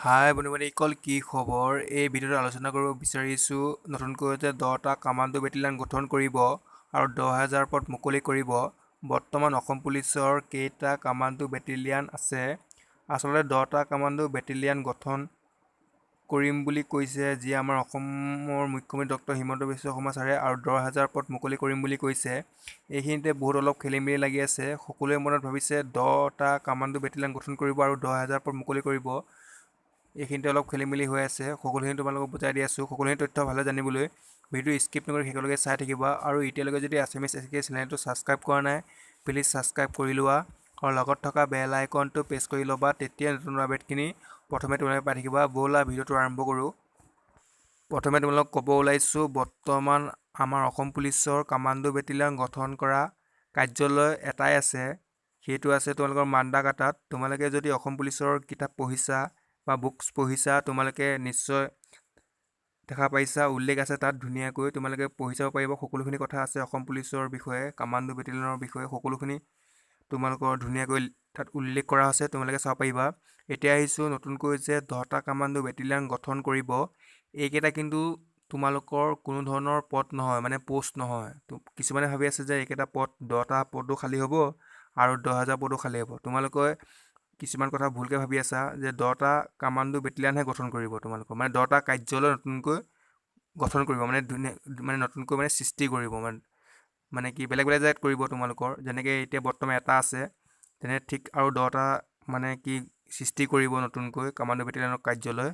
হাই বন্ধু বান্ধৱীসকল, কি খবৰ? এই ভিডিঅ'টোত আলোচনা কৰিব বিচাৰিছোঁ, নতুনকৈ যে 10টা কামাণ্ডো বেটেলিয়ন গঠন কৰিব আৰু 10,000 পদ মুকলি কৰিব। বৰ্তমান অসম পুলিচৰ কেইটা কামাণ্ডো বেটেলিয়ন আছে? আচলতে 10টা কামাণ্ডো বেটেলিয়ন গঠন কৰিম বুলি কৈছে যি আমাৰ অসমৰ মুখ্যমন্ত্ৰী ডক্টৰ হিমন্ত বিশ্ব শৰ্মা ছাৰে আৰু 10,000 পদ মুকলি কৰিম বুলি কৈছে। এইখিনিতে বহুত অলপ খেলি মেলি লাগি আছে। সকলোৱে মনত ভাবিছে 10টা কামাণ্ডো বেটেলিয়ন গঠন কৰিব আৰু 10,000 পদ মুকলি কৰিব। এইখিনিতে অলপ খেলি মেলি হৈ আছে। সকলোখিনি তোমালোকক বুজাই দি আছোঁ। সকলোখিনি তথ্য ভালদৰে জানিবলৈ ভিডিঅ' স্কিপ নকৰি শেষলৈকে চাই থাকিবা। আৰু এতিয়ালৈকে যদি আছামিছ এছ কে চেনেলটো ছাবস্ক্ৰাইব কৰা নাই, প্লিজ ছাবস্ক্ৰাইব কৰি লোৱা আৰু লগত থকা বেল আইকনটো প্ৰেছ কৰি ল'বা। তেতিয়া নতুন আপডেটখিনি প্ৰথমে তোমালোকে পাই থাকিবা। ব'লা, ভিডিঅ'টো আৰম্ভ কৰোঁ। প্ৰথমে তোমালোকক ক'ব ওলাইছোঁ, বৰ্তমান আমাৰ অসম পুলিচৰ কামাণ্ডো বেটেলিয়ন গঠন কৰা কাৰ্যালয় এটাই আছে, সেইটো আছে তোমালোকৰ মান্দাকাটাত। তোমালোকে যদি অসম পুলিচৰ কিতাপ পঢ়িছা বা বুকছ পঢ়িছা, তোমালোকে নিশ্চয় দেখা পাইছা, উল্লেখ আছে তাত ধুনীয়াকৈ। তোমালোকে পঢ়ি চাব পাৰিবা। সকলোখিনি কথা আছে অসম পুলিচৰ বিষয়ে, কামাণ্ডো বেটেলিয়নৰ বিষয়ে সকলোখিনি তোমালোকৰ ধুনীয়াকৈ তাত উল্লেখ কৰা আছে, তোমালোকে চাব পাৰিবা। এতিয়া আহিছোঁ, নতুনকৈ যে 10টা কামাণ্ডো বেটেলিয়ন গঠন কৰিব, এইকেইটা কিন্তু তোমালোকৰ কোনো ধৰণৰ পদ নহয়, মানে প'ষ্ট নহয়। কিছুমানে ভাবি আছে যে এইকেইটা পদ, 10টা পদো খালী হ'ব আৰু 10,000 পদো খালী হ'ব। তোমালোকে কিছুমান কথা ভুলকৈ ভাবি আছা যে 10টা কামাণ্ডো বেটেলিয়নহে গঠন কৰিব তোমালোকৰ, মানে 10টা কাৰ্যালয় নতুনকৈ গঠন কৰিব, মানে ধুনীয়া, মানে নতুনকৈ মানে সৃষ্টি কৰিব, মানে কি বেলেগ বেলেগ জেগাত কৰিব তোমালোকৰ। যেনেকৈ এতিয়া বৰ্তমান এটা আছে, তেনে ঠিক আৰু 10টা মানে কি সৃষ্টি কৰিব নতুনকৈ কামাণ্ডো বেটেলিয়নৰ কাৰ্যালয়।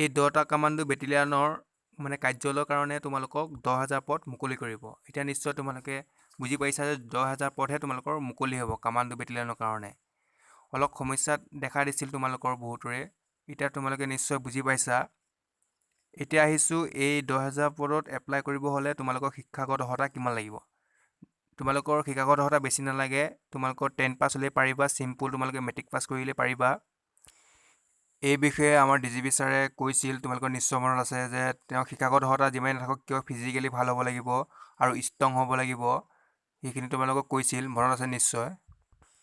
এই 10টা কামাণ্ডো বেটেলিয়নৰ মানে কাৰ্যালয়ৰ কাৰণে তোমালোকক 10,000 পদ মুকলি কৰিব। এতিয়া নিশ্চয় তোমালোকে বুজি পাইছা যে 10,000 পদহে তোমালোকৰ মুকলি হ'ব কামাণ্ডো বেটেলিয়নৰ কাৰণে। অলপ সমস্যাত দেখা দিছিল তোমালোকৰ বহুতৰে, এতিয়া তোমালোকে নিশ্চয় বুজি পাইছা। এতিয়া আহিছোঁ, এই 10,000 পদত এপ্লাই কৰিব হ'লে তোমালোকৰ শিক্ষাগত অৰ্হতা কিমান লাগিব? তোমালোকৰ শিক্ষাগত অৰ্হতা বেছি নালাগে। তোমালোকৰ 10 পাছ হ'লেই পাৰিবা, চিম্পুল তোমালোকে মেট্ৰিক পাছ কৰিলে পাৰিবা। এই বিষয়ে আমাৰ ডি জি পি ছাৰে কৈছিল, তোমালোকৰ নিশ্চয় মনত আছে যে তেওঁ শিক্ষাগত অৰ্হতা যিমানেই নাথাকক কিয়, ফিজিকেলি ভাল হ'ব লাগিব আৰু ষ্ট্ৰং হ'ব লাগিব। সেইখিনি তোমালোকক কৈছিল, মনত আছে নিশ্চয়।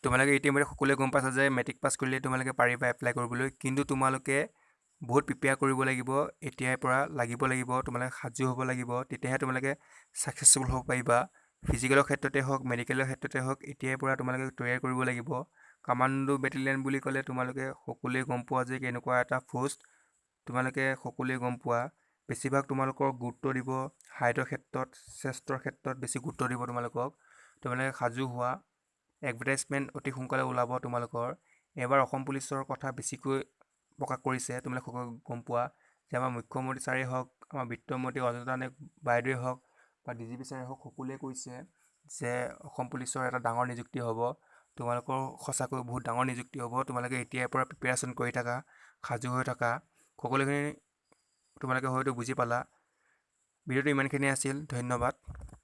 তোমালোকে ইতিমধ্যে সকলোৱে গম পাইছা যে মেট্ৰিক পাছ কৰিলে তোমালোকে পাৰিবা এপ্লাই কৰিবলৈ। কিন্তু তোমালোকে বহুত প্ৰিপেয়াৰ কৰিব লাগিব, এতিয়াৰ পৰা লাগিব লাগিব, তোমালোকে সাজু হ'ব লাগিব, তেতিয়াহে তোমালোকে ছাকচেছফুল হ'ব পাৰিবা। ফিজিকেলৰ ক্ষেত্ৰতে হওক, মেডিকেলৰ ক্ষেত্ৰতে হওক, এতিয়াৰ পৰা তোমালোকে তৈয়াৰ কৰিব লাগিব। কামাণ্ডো বেটেলিয়ন বুলি ক'লে তোমালোকে সকলোৱে গম পোৱা যে কেনেকুৱা এটা প'ষ্ট। তোমালোকে সকলোৱে গম পোৱা, বেছিভাগ তোমালোকৰ গুৰুত্ব দিব হাইটৰ ক্ষেত্ৰত, চেষ্টৰ ক্ষেত্ৰত বেছি গুৰুত্ব দিব তোমালোকক। তোমালোকে সাজু হোৱা। এডভাৰটাইজমেণ্ট অতি সোনকালে ওলাব তোমালোকৰ। এইবাৰ অসম পুলিচৰ কথা বেছিকৈ প্ৰকাশ কৰিছে। তোমালোকে সকলোৱে গম পোৱা যে আমাৰ মুখ্যমন্ত্ৰী ছাৰেই হওক, আমাৰ বিত্তমন্ত্ৰী অজন্তা নেওগ বাইদেৱে হওক বা ডি জি পি ছাৰেই হওক, সকলোৱে কৈছে যে অসম পুলিচৰ এটা ডাঙৰ নিযুক্তি হ'ব। তোমালোকৰ সঁচাকৈ বহুত ডাঙৰ নিযুক্তি হ'ব। তোমালোকে এতিয়াৰ পৰা প্ৰিপেৰেশ্যন কৰি থাকা, সাজু হৈ থাকা। সকলোখিনি তোমালোকে হয়তো বুজি পালা। ভিডিঅ'টো ইমানখিনিয়ে আছিল, ধন্যবাদ।